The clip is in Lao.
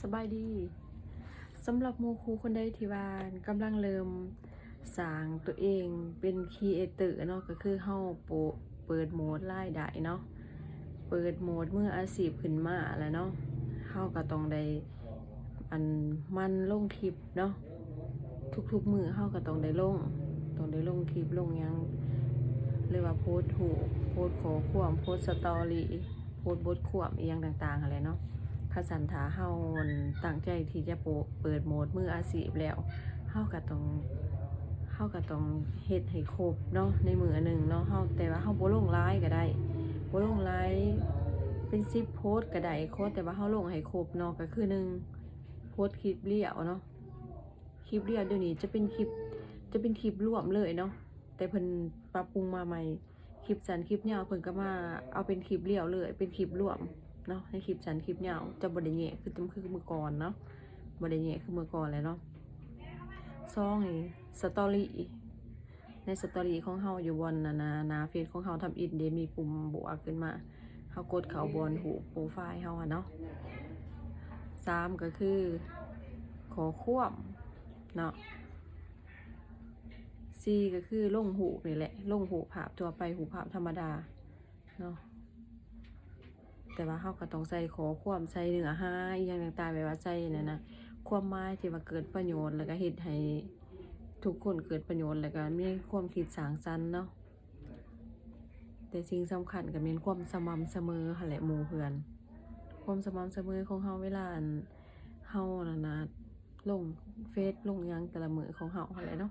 ສະບາຍດີ. ສຳລັບໝູ່ຄູ່ຄົນໃດທີ່ວ່າກຳລັງເລີ່ມສ້າງຕົວເອງເປັນຄຣີເອເຕີເນາະ ກໍຄືເຮົາໂປະ ເປີດໂໝດລາຍໄດ້ເນາະ ເປີດໂໝດມືອາຊີບຂຶ້ນມາແລ້ວເນາະ ເຮົາກໍຕ້ອງໄດ້ ອັນ ໝັ່ນລົງຄລິບເນາະ ທຸກໆມື້ເຮົາກໍຕ້ອງໄດ້ລົງ ຕ້ອງໄດ້ລົງຄລິບລົງຫຍັງ ຫຼືວ່າໂພສຮູບ ໂພສຂໍ້ຄວາມ ໂພສສະຕໍຣີ ໂພສບົດຄວາມອີ່ຫຍັງຕ່າງໆຫັ້ນແຫຼະເນາະ. ຄັນຊັ້ນຖ້າເຮົາ ອັນ ຕັ້ງໃຈທີ່ຈະໂປະ ເປີດໂໝດມືອາຊີບແລ້ວ ເຮົາກໍຕ້ອງ ເຮົາກໍຕ້ອງເຮັດໃຫ້ຄົບເນາະ ໃນມື້ໜຶ່ງເນາະ ເຮົາ ແຕ່ວ່າເຮົາບໍ່ລົງຫຼາຍກໍໄດ້ ບໍ່ລົງຫຼາຍ ເປັນສິບໂພສກໍໄດ້ ຂໍແຕ່ວ່າເຮົາລົງໃຫ້ຄົບເນາະ ກໍຄືໜຶ່ງ ໂພສຄລິບລຽວເນາະ ຄລິບລຽວດຽວນີ້ຈະເປັນຄລິບ ຈະເປັນຄລິບລວມເລີຍເນາະ ແຕ່ເພິ່ນປັບປຸງມາໃໝ່ ຄລິບສັ້ນຄລິບຍາວເພິ່ນກໍມາເອົາເປັນຄລິບລຽວເລີຍ ເປັນຄລິບລວມເນາະ ໃນຄລິບສັ້ນຄລິບຍາວ ຈະບໍ່ໄດ້ແຍກຄື ຄືເມື່ອກ່ອນເນາະ ບໍ່ໄດ້ແຍກຄືເມື່ອກ່ອນແລ້ວເນາະ. ສອງ ນີ້ ສະຕໍຣີ ໃນສະຕໍຣີຂອງເຮົາ ຢູ່ບ່ອນໜ້າ ໜ້າເຟສຂອງເຮົາທຳອິດເດ ມີປຸ່ມບວກຂຶ້ນມາ ເຮົາກົດເຂົ້າບ່ອນຮູບໂປຣໄຟເຮົາຫັ້ນເນາະ. ສາມ ກໍຄືຂໍ້ຄວາມເນາະ. ສີ່ ກໍຄືລົງຮູບນີ້ແຫຼະ ລົງຮູບພາບທົ່ວໄປ ຮູບພາບທຳມະດາເນາະ ແຕ່ວ່າເຮົາກໍຕ້ອງໃສ່ຂໍ້ຄວາມ ໃສ່ເນື້ອຫາອີ່ຫຍັງຕ່າງໆ ແບບວ່າໃສ່ນັ້ນນະ ຄວາມໝາຍທີ່ວ່າເກີດປະໂຫຍດ ແລ້ວກໍເຮັດໃຫ້ທຸກຄົນເກີດປະໂຫຍດ ແລ້ວກໍມີຄວາມຄິດສ້າງສັນເນາະ. ແຕ່ສິ່ງສຳຄັນກໍແມ່ນຄວາມສະໝ່ຳສະເໝີຫັ້ນແຫຼະໝູ່ເພື່ອນ ຄວາມສະໝ່ຳສະເໝີຂອງເຮົາ ເວລາ ອັນ ເຮົານັ້ນນະ ລົງເຟສລົງຫຍັງແຕ່ລະມື້ຂອງເຮົາຫັ້ນແຫຼະເນາະ.